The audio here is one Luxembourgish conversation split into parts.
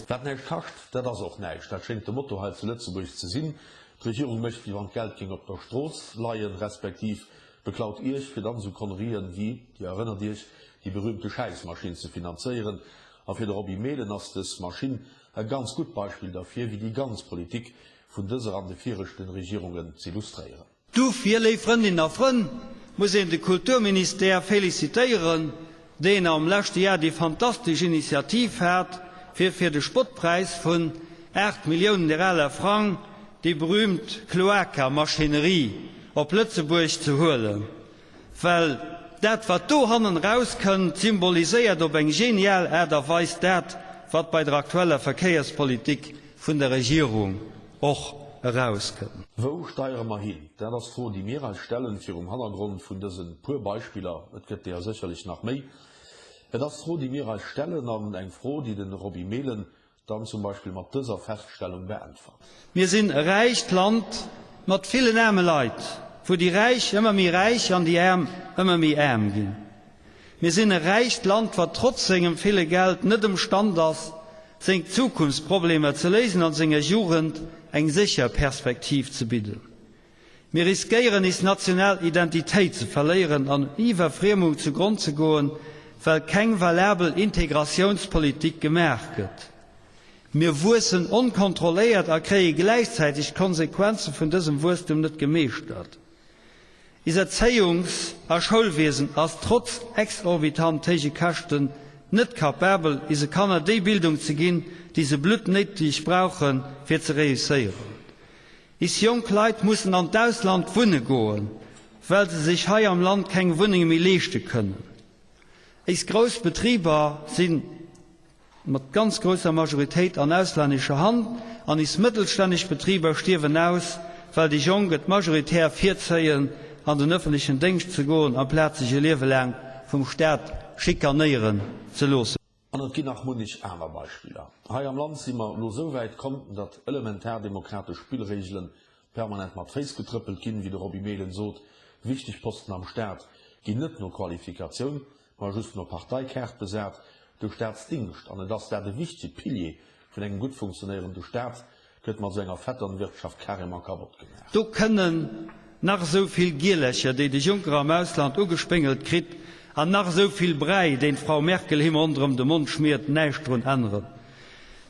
Wat näischt kascht, dat ass och näischt. Dat schéngt de Motto hei zu Lëtzebuerg ze sinn. D'Regierung mécht, wéi wann d'Geld géing op der Strooss leien, respektiv beklaut Iech, fir dann esou Konnerien wéi, Dir erënnert Iech, déi berühmte Schäissmaschinn ze finanzéieren. A fir de Roby Mehlen ass dës Maschinn e ganz gutt Beispill derfir, wéi déi ganz Politik vun dëser an de viregten Regierungen z'illustréieren. Dofir, léif Frëndinnen a Frënn, muss een de Kulturministère félicitéieren, deen am leschte Jar déi fantastesch Initiativ hat, fir fir de Spottpräis vun 8 Milliounen RLR Frang déi berühmt Cloaca-Maschinerie op Lëtzebuerg ze huelen. Well dat, wat do hannen erauskënnt, symboliséiert op eng genial Aart a Weis dat, wat bei der aktueller Verkéierspolitik vun der Regierung och erauskënnt. Wou steiere mer hin? Dat ass d'Fro, déi mir eis stellen, virum Hannergrond vun dëse puer Beispiller. Et gëtt deeër sécherlech nach méi. Et ass d'Fro, déi mir eis stellen, an eng Fro, déi de Roby Mehlen dann zum Beispill mat dëser Feststellung beäntwert. Mir sinn e räicht Land mat villen aarme Leit, wou déi Räich ëmmer méi räich an déi Aarm ëmmer méi aarm ginn. Mir sinn e räicht Land, wat trotz sengem ville Geld net ëmstand ass, seng Zukunftsproblemer ze léisen an senger Jugend eng sécher Perspektiv ze bidden. Mir riskéieren is national Identitéit ze verléieren an un Iwwerfriemung zu Gronn ze goen, well keng valabel Integratiounspolitik gemaach gëtt. Mir wuessen onkontrolléiert a kréie gläichzäiteg d'Konsequenze vun dësem Wuesstem net gemeeschtert. Is Erzéiungs a Schoulwiesen ass trotz exorbitant héije Käschten net capabel, ise Kanner déi Bildung ze ginn, déi se bluttnéideg brauchen, fir ze réusséieren. Is jonk Leit mussen an d'Ausland wunne goen, well se sech hei am Land keng Wunnenge méi leeschte kënnen. Is grouss Betriber sinn. Mat ganz grousser Majoritéit an auslännescher Hand, an is mëttelstänneg Betriber stierwen aus, well déi Jonk et majoritär virzéien, an den ëffentlechen Déngscht ze goen, amplaz sech e Liewe laang vum Staat schikanéieren ze loossen. An et ginn nach munnech aner Beispiller. Hei am Land si mer elo esou wäit komm, datt elementar demokratesch Spillregelen permanent mat Féiss getrëppelt ginn, wéi de Roby Mehlen sot, wichteg Posten am Staat ginn net no Qualifikatioun, ma just no Parteikaart besat, de Staatsdingscht, an et ass dat e wichtege Pilier vun engem gutt funktionéierende Staat, gëtt mat esou enger Vetternwirtschaft carrément kabott gemaach. Do kënnen nach esou vill Gielercher, déi de Juncker am Ausland ugespéngelt kritt, an nach esou vill Bräi, deen d'Frau Merkel him ronderëm de Mond schmiert, näischt drun änneren.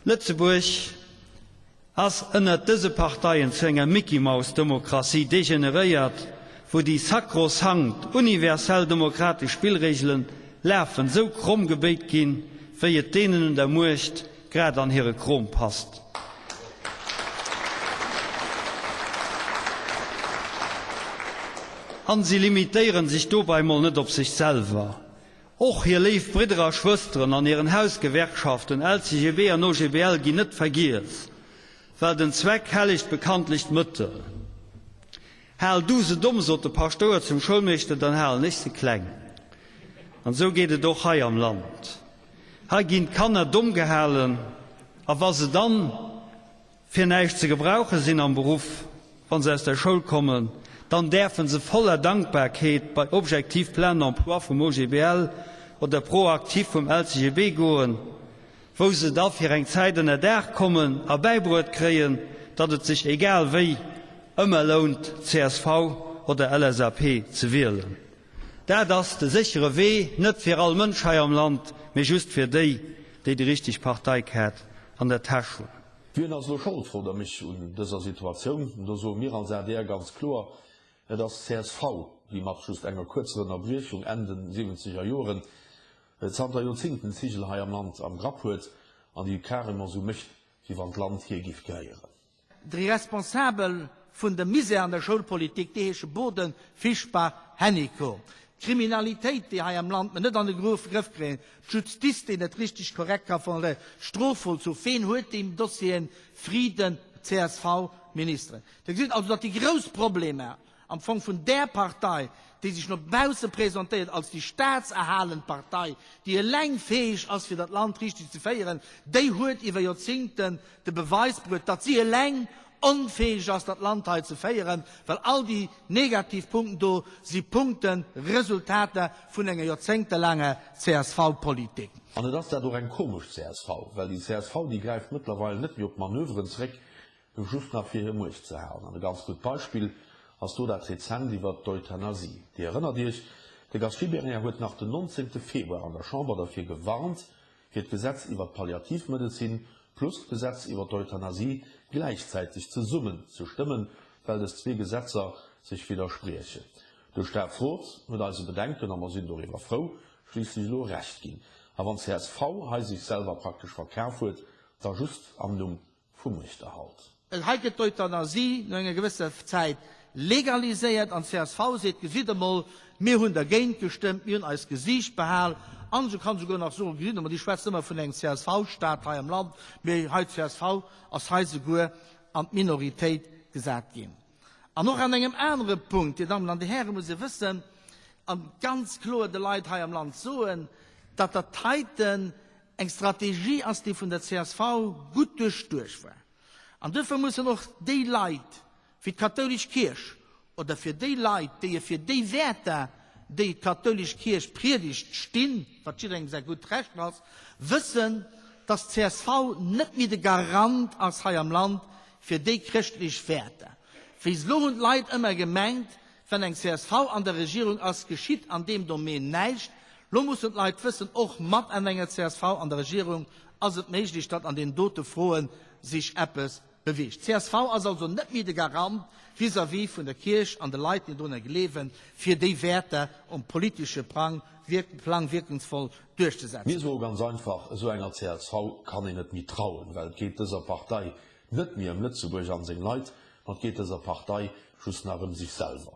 Lëtzebuerg ass ënnert dëse Parteien zu enger Mickey-Maus-Demokratie degeneréiert, wou déi sakrosankt universell demokratesch Spillregelen lafend sou kromm gebéit ginn, wéi et deenen un der Muecht grad an hire Krom passt. An si limitéieren sech dobei mol net op sech selwer. Och hir léif Bridder a Schwësteren an hiren Hausgewerkschaften LCGB an OGBL ginn net vergiess, well den Zweck hellegt bekanntlech d'Mëttel. Hal du se domm, sot de Paschtouer zum Schoulmeeschter, dann halen ech se kleng. An esou geet et och hei am Land. Hei ginn d'Kanner domm gehalen, a wa se dann fir näischt ze gebrauche sinn am Beruff, wa se aus der Schoul kommen, dann däerfe se voller Dankbarkeet bei Objectif plein emploi vum OGBL oder ProActif vum LCGB goen, wou se da fir eng Zäit ënner Daach kommen a bäibruet kréien, datt et sech egal wéi ëmmer lount, csv oder LSAP ze wielen. Dat ass de séchere Wee, net fir all Mënsch hei am Land, mee just fir déi, déi déi richteg Parteikaart an der Täsch hunn. Wien ass elo Schold, frot Der mech, un dëser Situatioun? Do soe mir als adr ganz kloer, Et ass csv, déi mat just enger kuerzer Ënnerbriechung Enn den siwwenzeger Joren zanter Joerzingten d'Zigel hei am Land am Grapp huet an déi carrément esou mécht, wéi wann d'Land hir giff gehéieren. Déi Responsabel vun dem Misär an der Schoulpolitik, déi heesche Boden, Fischbach, Hennicot. D'Kriminalitéit, déi hei am Land mer net an de Grëff kréien, d'Justice, déi net richteg korrekt ka fonctionnéieren, Strofvollzuch, ween huet déi Dossieren? Frieden, csv, Ministeren. Dir gesitt also, datt déi grouss Problemer am Fong vun där Partei, déi sech no bausse presentéiert als déi staatserhalend Partei, déi eleng fäeg ass fir dat Land richteg ze féieren, déi huet iwwer Joerzingten de Beweis bruet, datt si eleng onfäeg ass, dat Land hei ze féieren, well all déi negativ Punkten do si Punkten, Resultater vun enger joerzéngtelaanger CSV-Politik. An et ass dat och eng komesch csv, well déi csv, déi gräift mëttlerweil net méi op Manöveren zeréck, just nach fir hir Muecht ze halen. An e ganz gutt Beispill ass do dat rezent iwwert d'Euthanasie. Dir erënnert Iech, de Gast Gibéryen huet nach den 19 Februar an der Chamber derfir gewarnt, fir d'Gesetz iwwert d'Palliativmedezin plus d'Gesetz iwwert d'Euthanasie gläichzäiteg zesummen ze stëmmen, well des zwee Gesetzer sech widderspriechen. De Staatsrot huet eise Bedenken, a mer sinn doriwwer frou, schliisslech elo Recht ginn. A wann csv hei sech selwer praktesch verkaf huet, da just am Numm vum Muechterhalt. Hei gëtt d'Euthanasie no enger gewësser Zäit legaliséiert an csv seet, gesitt emol, mir hunn dergéint gestëmmt, mir hunn eist Gesiicht behal. An se kann souguer nach soen, gesitt emol, déi schwätzen ëmmer vun engem CSV-Staat hei am Land, mee hei csv ass hei souguer an d'Minoritéit gesat ginn. An och an engem anere Punkt, Dir Dammen an Dir Hären, muss ee wëssen a ganz kloer de Leit hei am Land soen, datt dat heiten eng Strategie ass, déi vun der csv gutt duerchduecht war. An duerfir mussen och déi Leit wéi d'kathoulesch Kierch oder fir déi Leit, déi e fir déi Wäerter, déi d'kathoulesch Kierch priedegt, stinn, wat jidderengem säi gutt Recht ass, wëssen, dass d'CSV net méi de Garant ass hei am Land fir déi chrëschtlech Wäerter. Wéi elo hunn d'Leit ëmmer gemengt, Wann eng csv an der Regierung ass, geschitt an deem Domaine näischt. Lo mussen d'Leit wëssen, och mat an enger csv an der Regierung ass et méiglech, datt an deenen dote Froe sech eppes beweegt. Csv ass also net méi de Garant vis-à-vis vun der Kierch an de Leit, déi dorunner gleewen, fir déi Wäerter um politesche Plang wierkungsvoll duerchzesetzen. Mir soe ganz einfach, esou enger csv kann een net méi trauen, well et geet dëser Partei net méi ëm Lëtzebuerg an seng Leit, ma et geet dëser Partei just nach ëm sech selwer.